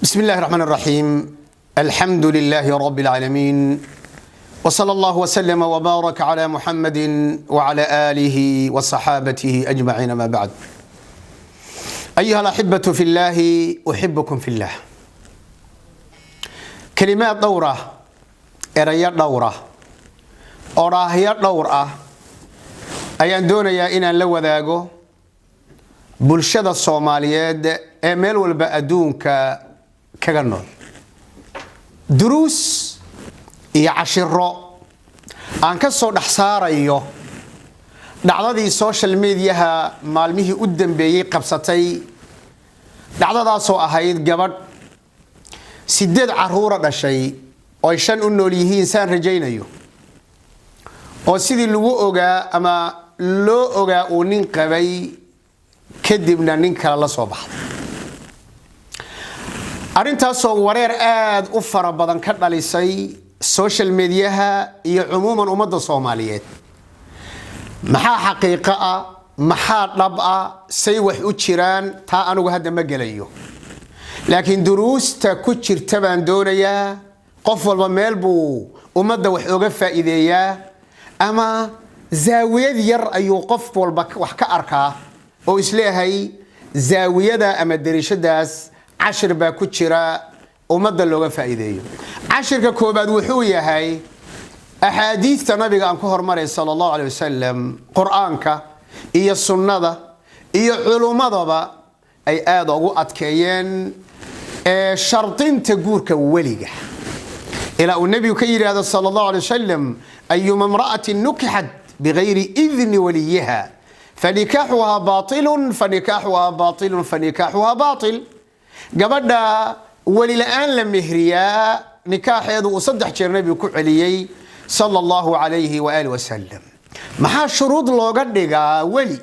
بسم الله الرحمن الرحيم، الحمد لله رب العالمين، وصلى الله وسلم وبارك على محمد وعلى آله وصحابته أجمعين، ما بعد. أيها الأحبة في الله، أحبكم في الله. Kalimaad dhowra, erayo dhowra, odhaahyo dhowr ah ayaan doonayaa inaan la wadaago bulshada Soomaaliyeed ee meel walba adduunka kaga nool, duruus iyo cashiro aan ka soo dhex saarayo dhacdadii social mediaha maalmihii u dambeeyey qabsatay, dhacdadaasoo ahayd gabadh 8 caruura dhashay oo ay 5 u nool yihiin, saan rajaynayo, oo sidii lagu ogaa ama loo ogaa uu nin qabay, kadibna nin kale la soo baxday. Arrintaasoo wareer aada u fara badan ka dhalisay social mediaha iyo cumuuman ummadda Soomaaliyeed. Maxaa xaqiiqo ah? Maxaa dhab ah? Say wax u jiraan? Taa anigu hadda ma gelayo, laakiin duruusta ku jirta baan doonayaa. Qof walba meel buu ummadda wax oga faa'iideeyaa, ama zaawiyad yar ayuu qof walba wax ka arkaa oo isleeyahay zaawiyada ama dariishadaas cashir baa ku jira ummadda looga faa'iideeyo. Cashirka koobaad wuxuu yahay axaadiista nabiga aan ku hormaray, sala allahu aleh wasalam, Qur-aanka iyo sunnada iyo culummadaba ay aada ugu adkeeyeen ee shardinta guurka weliga, ilaa uu nebigu ka yidhaahdo, sala allahu alay wasalam: "أيما امرأة نكحت بغير إذن وليها فنكاحها باطل، فنكاحها باطل، فنكاحها باطل." Gabadha weli la-aan la mehriyaa, nikaaxeedu uu 3 jeer nebigu ku celiyey, sala allahu calayhi waali wasalam. Maxaa shuruud looga dhigaa weli?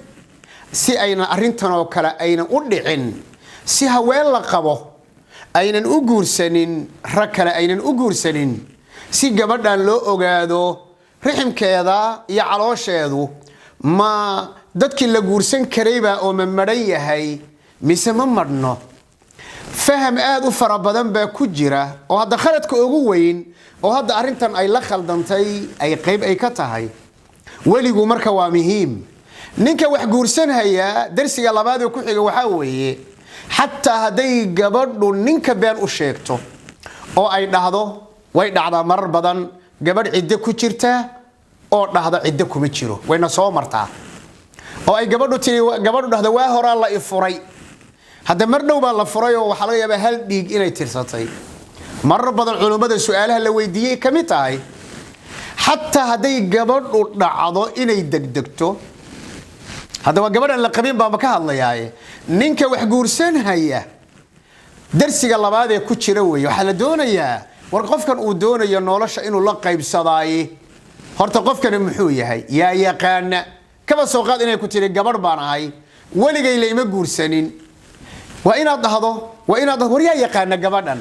Si aynan arrintan oo kale aynan u dhicin, si haween la qabo aynan u guursanin rag kale aynan u guursanin, si gabadhan loo ogaado riximkeeda iyo caloosheedu ma dadkii la guursan karaybaa oo ma madhan yahay mise ma madhno. Faham aada u fara badan baa ku jira, oo hadda khaladka ugu weyn oo hadda arrintan ay la khaldantay ay qayb ay ka tahay. Weligu marka waa muhiim ninka wax guursanhaya. Darsiga labaad ee ku xiga waxaa weeye, xataa hadday gabadhu ninka been u sheegto oo ay dhahdo, way dhacdaa marar badan, gabadh ciddo ku jirta oo dhahda "Ciddo kuma jiro," wayna soo martaa, oo ay gabadhu tii gabadhu dhahdo "Waa horaa la ifuray." Hadda mar dhow baa la furay, oo waxaa laga yaabaa hal dhiig inay tirsatay. Marar badan culummada su-aalaha la weydiiyey ka mid tahay. Xataa hadday gabadhu dhacdo inay degdegto, haddaba gabadhan la qabin baama ka hadlayaaye, ninka wax guursanhaya, darsiga labaad ee ku jira weeye, waxaa la doonayaa war qofkan uu doonayo nolosha inuu la qaybsadaaye, horta qofkani muxuu yahay? Yaa yaqaana? Kaba soo qaad inay ku tiri "Gabadh baan ahay, weligay la ima guursanin." Waa inaad dhahdo, "War yaa yaqaana gabadhan?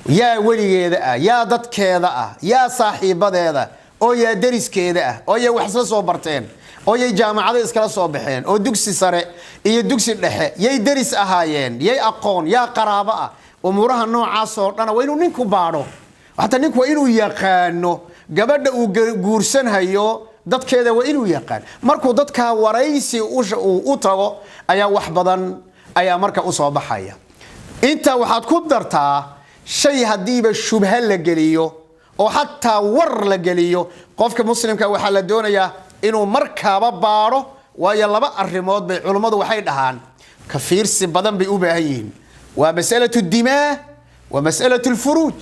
Yaa weligeeda ah? Yaa dadkeeda ah? Yaa saaxiibadeeda oo yaa deriskeeda ah oo yay wax isla soo barteen oo yay jaamacado iskala soo baxeen oo dugsi sare iyo dugsi dhexe yay deris ahaayeen, yay aqoon, yaa qaraabo ah?" Umuuraha noocaas oo dhana waa inuu ninku baadho. Xataa ninku waa inuu yaqaano gabadha uu guursanhayo dadkeeda, waa inuu yaqaan. Markuu dadkaa waraysi uu u tago ayaa wax badan ayaa marka usoo baxaya. Intaa waxaad ku dartaa shay haddiiba shubha la geliyo oo xataa war la geliyo, qofka muslimka waxaa la doonayaa inuu markaaba baadho. Waayo, laba arrimood bay culummadu waxay dhahaan ka fiirsi badan bay u baahan yihiin: waa masalatu dimaa wa masalatu lfuruuj,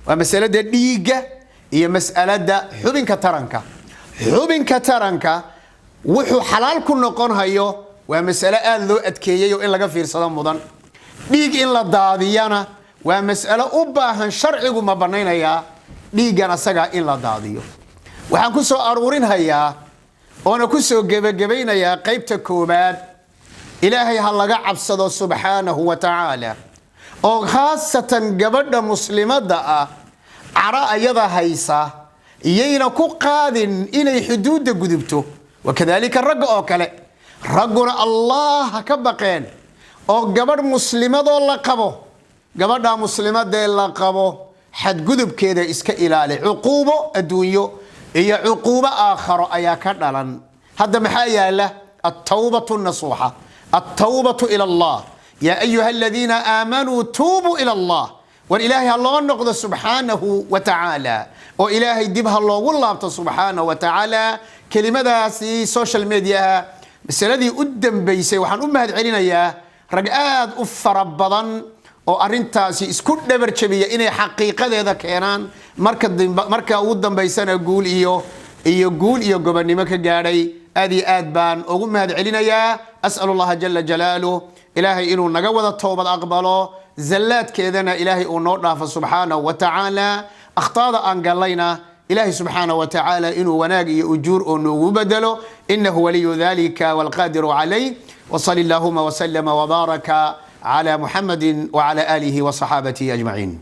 waa masalada dhiigga iyo mas'alada xubinka taranka. Xubinka taranka wuxuu xalaal ku noqon hayo waa mas'alo aada loo adkeeyey oo in laga fiirsado mudan. Dhiig in la daadiyana waa mas'alo u baahan, sharcigu ma banaynayaa dhiiggan asagaa in la daadiyo? Waxaan ku soo aruurinhayaa oona ku soo gebagabaynayaa qaybta koobaad: Ilaahay ha laga cabsado, subxaanahu wa tacaala, oo khaasatan gabadha muslimadda ah cara ayada haysa iyayna ku qaadin inay xuduudda gudubto. Wakadaalika ragga oo kale, ragguna Allah ha ka baqeen oo gabadh muslimadoo la qabo. Gabadha muslimadee la qabo xadgudubkeeda iska ilaali. Cuquubo adduunyo iyo cuquubo aakharo ayaa ka dhalan. Hadda maxaa yaala? Altawbatu nasuuxa, altawbatu ila Allah. Yaa ayuha aladiina aamanuu tuubuu ila Allah. War Ilaahay ha loo noqdo subxaanahu wa tacaala, oo Ilaahay dib ha loogu laabto subxaanahu wa tacaala. Kelimadaasi social mediaha masaladii u dambeysay, waxaan u mahad celinayaa rag aad u fara badan oo arintaasi isku dhabar jabiya inay xaqiiqadeeda keenaan. Marka ugu dambaysana guul iyo guul iyo gobonnimo ka gaadhay. Aad iyo aad baan ugu mahad celinayaa. As'al Allaha jala jalaaluh, Ilaahay inuu naga wada toobad aqbalo, zallaadkeedana Ilaahay uu noo dhaafo subxaanahu wa tacaala. Akhtaada aan gallayna Ilaahay subxaanahu wa tacaala inuu wanaag iyo ujuur oo noogu bedelo. Inahu waliyu dalika walqaadiru calayh. Wsali allahuma wslama wbaaraka cla Muxamadi wcla aalihi wصaxaabatihi ajmaciin.